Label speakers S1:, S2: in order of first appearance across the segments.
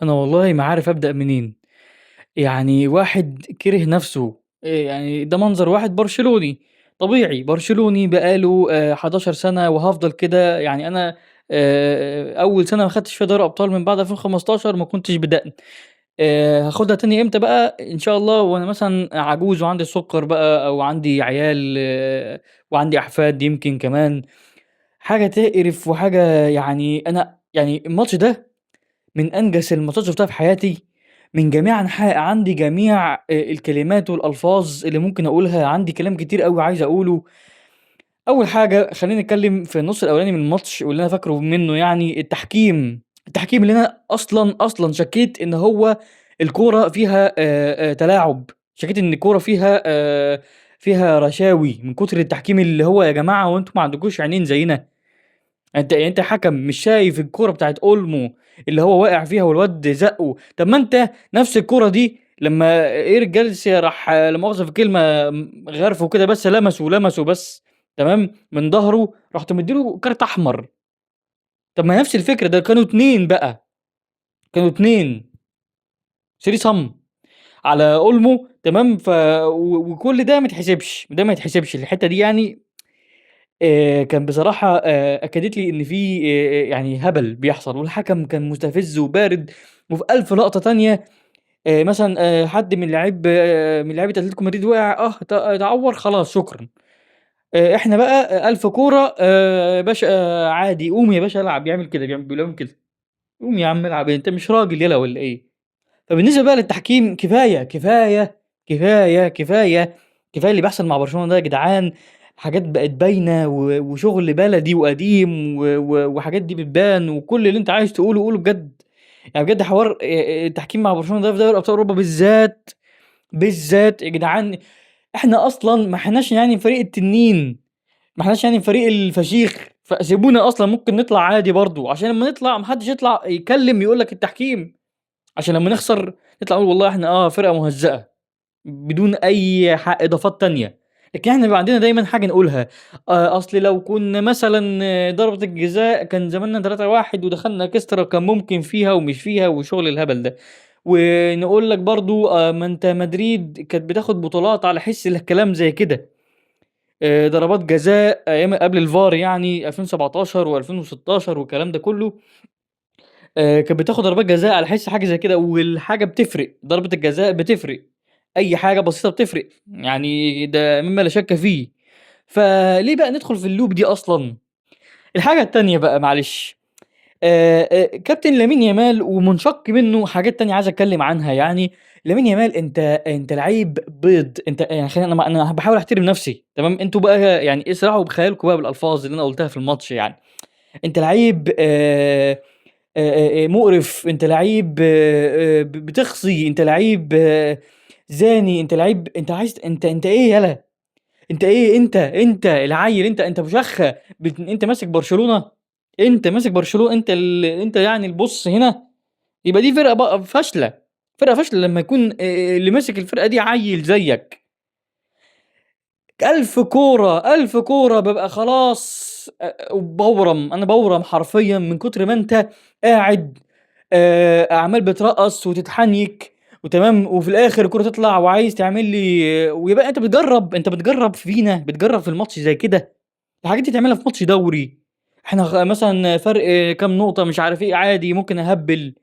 S1: أنا والله ما عارف أبدأ منين. يعني واحد كره نفسه. إيه يعني ده منظر واحد برشلوني طبيعي، برشلوني بقاله 11 سنة وهفضل كده. يعني أنا أول سنة ما خدتش فيها دوري أبطال من بعد 2015 ما كنتش بدقن. هاخدها تاني إمتى بقى؟ إن شاء الله وأنا مثلا عجوز وعندي سكر بقى، أو عندي عيال وعندي أحفاد يمكن كمان. حاجة تقرف وحاجة، يعني أنا يعني الماتش ده من أنجس الماتشات اللي شفتها في حياتي من جميع أنحاء. عندي جميع الكلمات والألفاظ اللي ممكن أقولها، عندي كلام كتير قوي عايز أقوله. أول حاجة خلينا نتكلم في النص الأولاني من الماتش واللي أنا فاكره منه، يعني التحكيم اللي أنا أصلاً شكيت إن هو الكورة فيها تلاعب، شكيت إن الكورة فيها رشاوي من كتر التحكيم اللي هو يا جماعة وأنتم ما عندكوش عينين زينا. أنت حكم مش شايف الكورة بتاعت أولمو اللي هو واقع فيها والواد زقه؟ طب ما أنت نفس الكورة دي لما إيريك جالسيا راح لا مؤاخذة في الكلمة غرفة كده، بس لمسه بس تمام من ظهره، رحت مديله كارت أحمر. طب ما نفس الفكرة، ده كانوا اتنين بقى، كانوا اتنين سري صم على أولمو تمام. وكل ده ما يتحسبش، ده ما يتحسبش الحتة دي يعني. كان بصراحة، أكدت لي إن في، هبل بيحصل، والحكم كان مستفز وبارد. وفي 1000 لقطة تانية، مثلاً، حد من لعيبة أتلتيكو مدريد وقع، تعور، خلاص شكراً. إحنا بقى، 1000 كورة، باشا، عادي قوم يا باشا العب، بيعمل كده، بيعمل كده، قوم يا عم العب، أنت مش راجل يلا ولا إيه؟ فبالنسبة بقى للتحكيم، كفاية، كفاية، كفاية، كفاية، كفاية اللي بيحصل مع برشلونة ده يا جدعان. حاجات بقت باينة وشغل بلدي وقديم وحاجات دي بتبان، وكل اللي انت عايز تقوله قوله بجد. بجد حوار، التحكيم مع برشلونة ده في دوري ابطال اوروبا بالذات يا جدعان. احنا اصلا ما احناش فريق التنين، ما احناش فريق الفشيخ، فسيبونا اصلا ممكن نطلع عادي برضو، عشان لما نطلع ما حدش يطلع يتكلم يقول لك التحكيم، عشان لما نخسر نطلع نقول والله احنا فرقة مهزأة بدون اي اضافات تانية. لكن احنا بيبقى عندنا دايما حاجة نقولها، اصل لو كنا مثلا ضربة الجزاء كان زماننا 3-1 ودخلنا اكسترا كان ممكن فيها ومش فيها وشغل الهبل ده. ونقول لك برضو، ما انت مدريد كانت بتاخد بطولات على حس الكلام زي كده، ضربات جزاء ايام قبل الفار ألفين وسبعتاشر وألفين وستاشر والكلام ده كله، كانت بتاخد ضربات جزاء على حس حاجة زي كده، والحاجة بتفرق، ضربة الجزاء بتفرق، أي حاجة بسيطة بتفرق، ده مما لا شك فيه. فليه بقى ندخل في اللوب دي أصلاً؟ الحاجة التانية بقى معلش، كابتن لامين يامال ومنشق منه حاجات تانية عايز أتكلم عنها. لامين يامال أنت لعيب بيض، أنت يعني خلينا، أنا بحاول أحترم نفسي تمام، أنتوا بقى اسرحوا بخيالكم بقى بالألفاظ اللي أنا قلتها في الماتش. أنت لعيب، مقرف، أنت لعيب، بتخصي، أنت لعيب، زاني، أنت لعيب، أنت عايز، أنت إيه يالا؟ أنت إيه؟ أنت العيل، أنت مشخة، أنت ماسك برشلونة، أنت ماسك برشلونة، أنت أنت البص هنا. يبقى دي فرقة بقى فاشلة، فرقة فاشلة لما يكون، اللي ماسك الفرقة دي عيل زيك. 1000 كورة، 1000 كورة ببقى خلاص، بورم، أنا بورم حرفيا من كتر ما أنت قاعد، عمال بترقص وتتحنيك وتمام، وفي الآخر الكورة تطلع وعايز تعمل لي، ويبقى أنت بتجرب، أنت بتجرب فينا، بتجرب في الماتش زي كده. الحاجات دي تعملها في ماتش دوري، احنا مثلا فرق كام نقطة مش عارف ايه، عادي ممكن اهبل.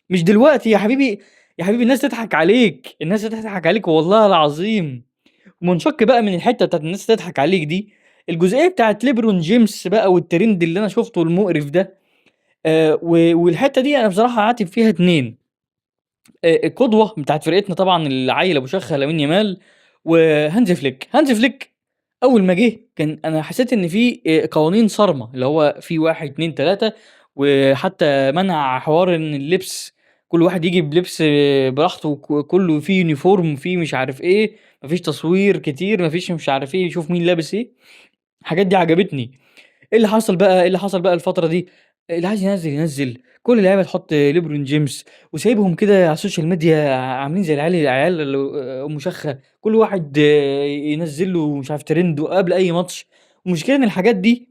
S1: مش دلوقتي يا حبيبي، يا حبيبي الناس تضحك عليك، الناس تضحك عليك والله العظيم. منشق بقى من الحتة بتاعت الناس تضحك عليك دي، الجزئية بتاعت ليبرون جيمس بقى والترند اللي انا شفته المقرف ده، والحتة دي انا بصراحة عاتب فيها اتنين، القدوة بتاعت فرقتنا طبعا العيل ابو شخة لامين يامال وهانز فليك. هانز فليك اول ما جه كان انا حسيت ان في، قوانين صارمة، اللي هو في 1 2 3، وحتى منع حوار ان اللبس كل واحد يجي بلبس، براحته، كله فيه يونيفورم، فيه مش عارف ايه، مفيش تصوير كتير، مفيش مش عارف ايه، يشوف مين لابس ايه. الحاجات دي عجبتني. ايه اللي حصل بقى؟ ايه اللي حصل بقى الفترة دي؟ اللي عايز ينزل ينزل، كل اللعيبة تحط ليبرون جيمس وسايبهم كده على السوشيال ميديا عاملين زي العيال اللي مشخه، كل واحد، ينزل له مش عارف ترند قبل اي ماتش. المشكلة ان الحاجات دي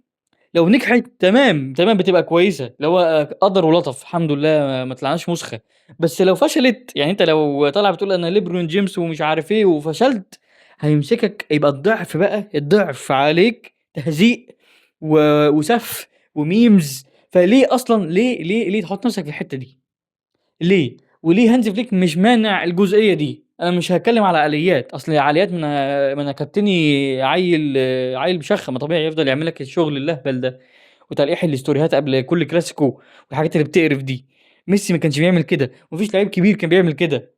S1: لو نجحت تمام، تمام بتبقى كويسة، اللي هو قدر ولطف الحمد لله ما طلعناش مسخة، بس لو فشلت يعني أنت لو طالع بتقول أنا ليبرون جيمس ومش عارف إيه وفشلت، هيمسكك يبقى الضعف بقى، الضعف عليك تهزيق وسف و memes. فليه أصلًا، ليه، ليه، ليه تحط نفسك في الحتة دي؟ ليه؟ وليه هانز فليك مش مانع الجزئية دي؟ أنا مش هاتكلم على آليات، أصل آليات ما أنا كابتني عيل مشخم، ما طبيعي يفضل يعمل لك الشغل الأهبل ده وتلقيح الاستوريهات قبل كل كلاسيكو والحاجات اللي بتقرف دي. ميسي ما كانش بيعمل كده، ومفيش لعيب كبير كان بيعمل كده.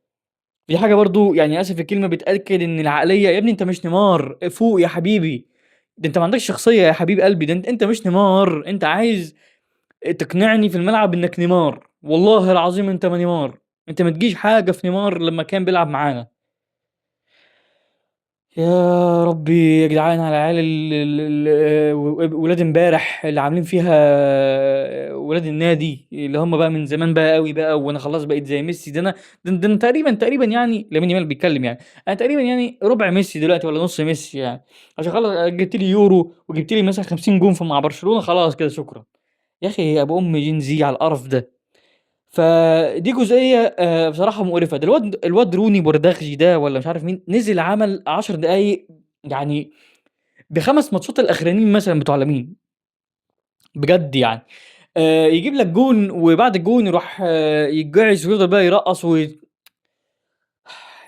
S1: دي حاجة برضو آسف الكلمة بتأكد إن العقلية، يا ابني أنت مش نيمار، فوق يا حبيبي، ده أنت ما عندكش شخصية يا حبيب قلبي، ده أنت مش نيمار، أنت عايز تقنعني في الملعب إنك نيمار، والله العظيم أنت ما نيمار، أنت ما تجيش حاجة في نيمار لما كان بيلعب معانا. يا ربي يا جدعان على العيال ولاد امبارح اللي عاملين فيها ولاد النادي، اللي هم بقى من زمان بقى قوي بقى، وانا خلاص بقيت زي ميسي، ده انا، ده انا، ده انا تقريبا، تقريبا يعني لامين يامال بيتكلم يعني، انا تقريبا يعني ربع ميسي دلوقتي ولا نص ميسي يعني، عشان خلاص جبت لي يورو وجبت لي مثلا 50 جون مع برشلونة، خلاص كده شكرا يا اخي، يا ابو ام جين زي على القرف ده. فدي جزئية، بصراحة مقرفة. ده الواد روني بورداخجي ده ولا مش عارف مين، نزل عمل 10 دقايق بخمس ماتشات الأخرانيين مثلا بتوع لامين بجد يعني، يجيب لك جون وبعد الجون يروح، يتجعس ويفضل بقى يرقص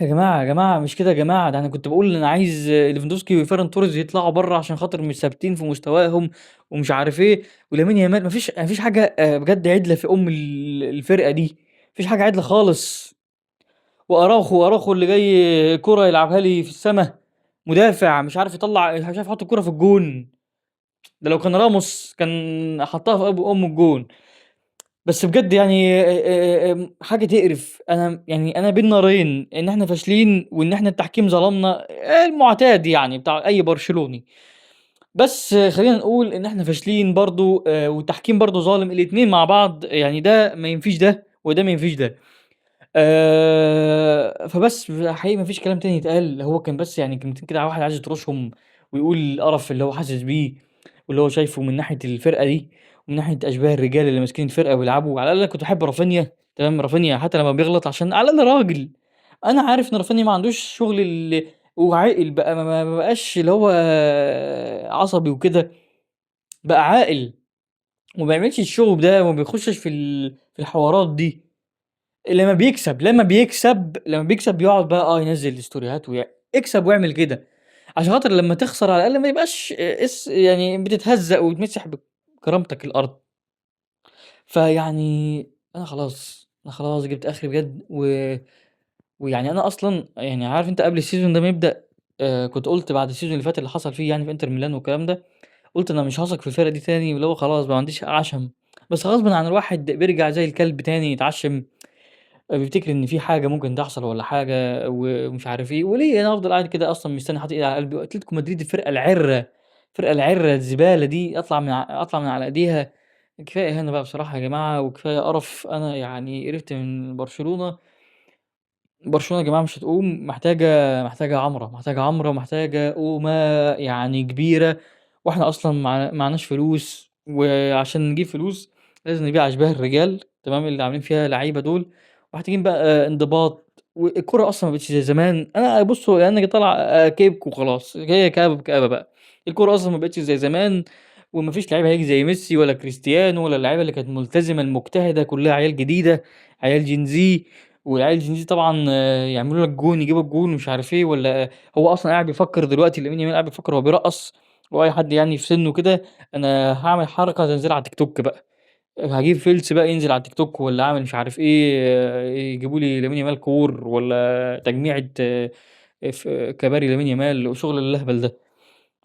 S1: يا جماعة، يا جماعة مش كده يا جماعة، ده أنا كنت بقول أنا عايز ليفاندوسكي وفيران توريز يطلعوا بره عشان خاطر مش ثابتين في مستواهم ومش عارف إيه، ولامين يامال مفيش حاجة، بجد عدلة في أم الفرقة دي، مفيش حاجة عدلة خالص. وأراخو اللي جاي كرة يلعبها لي في السما، مدافع مش عارف يطلع، مش عارف يحط الكرة في الجون، ده لو كان راموس كان حطها في أبو أم الجون. بس بجد حاجة تقرف. أنا أنا بين نارين، إن إحنا فاشلين وإن إحنا التحكيم ظلمنا، المعتاد بتاع أي برشلوني، بس خلينا نقول إن إحنا فاشلين برضو، والتحكيم برضو ظالم، الاتنين مع بعض، ده ما ينفيش ده وده ما ينفيش ده. فبس حقيقي ما فيش كلام تاني يتقال، هو كان بس كلمتين كده واحد عايز يطرشهم ويقول القرف اللي هو حاسس بيه واللي هو شايفه من ناحية الفرقة دي ومن ناحية أشباه الرجال اللي ماسكين الفرقة وبيلعبوا. على الأقل كنت بحب رافينيا، تمام، رافينيا حتى لما بيغلط عشان على الأقل راجل، أنا عارف إن رافينيا ما عندوش شغل وعاقل بقى، ما بقاش اللي هو عصبي وكده، بقى عاقل وما بيعملش الشغل ده وما بيخشش في الحوارات دي. لما بيكسب بيقعد بقى، ينزل الستوريهات اكسب واعمل كده عشان خاطر لما تخسر على الأقل ما يبقاش بتتهزق وتمسح بكرامتك الأرض. فيعني أنا خلاص جبت آخري بجد. ويعني أنا أصلاً عارف أنت قبل السيزون ده ما يبدأ، كنت قلت بعد السيزون اللي فات اللي حصل فيه في انتر ميلان والكلام ده، قلت أنا مش هثق في الفرقة دي تاني، واللي هو خلاص ما عنديش عشم، بس غصب عن الواحد بيرجع زي الكلب تاني يتعشم، بيفتكر إن في حاجة ممكن تحصل ولا حاجة ومش عارف إيه، وليه أنا أفضل قاعد كده أصلاً مستني حاطط إيدي على قلبي؟ أتلتيكو مدريد الفرقة العرة، الفرقة العرة الزبالة دي، أطلع من على إيديها. كفاية هنا بقى بصراحة يا جماعة، وكفاية قرف. أنا قرفت من برشلونة. برشلونة يا جماعة مش هتقوم، محتاجة عمرة، محتاجة عمرة، محتاجة قومة كبيرة، وإحنا أصلاً معناش فلوس، وعشان نجيب فلوس لازم نبيع أشباه الرجال، تمام، اللي عاملين فيها لعيبة دول، ومحتاجين بقى انضباط، والكرة أصلاً ما بقتش زي زمان. أنا بصوا، أنا طالع كيبك وخلاص، هي كآبة بكآبة بقى. الكرة أصلاً ما بقتش زي زمان، ومفيش لعيب هيجي زي ميسي ولا كريستيانو ولا اللعيبة اللي كانت ملتزمة المجتهدة، كلها عيال جديدة، عيال جين زي، والعيال جين زي طبعاً، يعملوا لك جون، يجيبوا الجون ومش عارف إيه، ولا هو أصلاً قاعد بيفكر دلوقتي، لامين يامال قاعد بيفكر وهو بيرقص، وأي حد في سنه كده، أنا هعمل حركة تنزل على تيك توك بقى، هجيب فيلس بقى ينزل على التيك توك، ولا اعمل مش عارف ايه، يجيبوا لي لامين يامال كور، ولا تجميعة، في كباري لامين يامال وشغل اللهبل ده.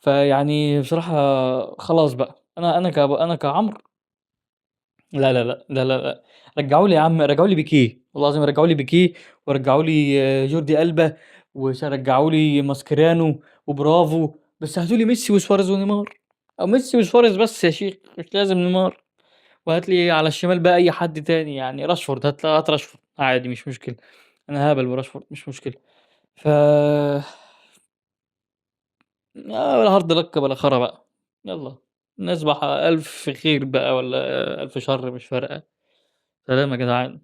S1: فيعني بصراحة خلاص بقى، أنا كعمرو، لا، لا، لا، لا، لا، لا. رجعوا لي يا عم، رجعوا لي بيكيه، والله العظيم رجعوا لي بيكيه، ورجعوا لي، جوردي ألبا، ورجعوا لي ماسكيرانو وبرافو، بس هاتوا لي ميسي وسواريز ونيمار، أو ميسي وسواريز بس يا شيخ، مش لازم نيمار. وهات لي على الشمال بقى أي حد تاني، راشفورد، هات راشفورد عادي مش مشكلة، أنا هبل براشفورد مش مشكلة. ف ولا هارد لك بلا خرا بقى، يلا. نصبح على ألف خير بقى والّا ألف شر مش فارقة، سلام يا جدعان.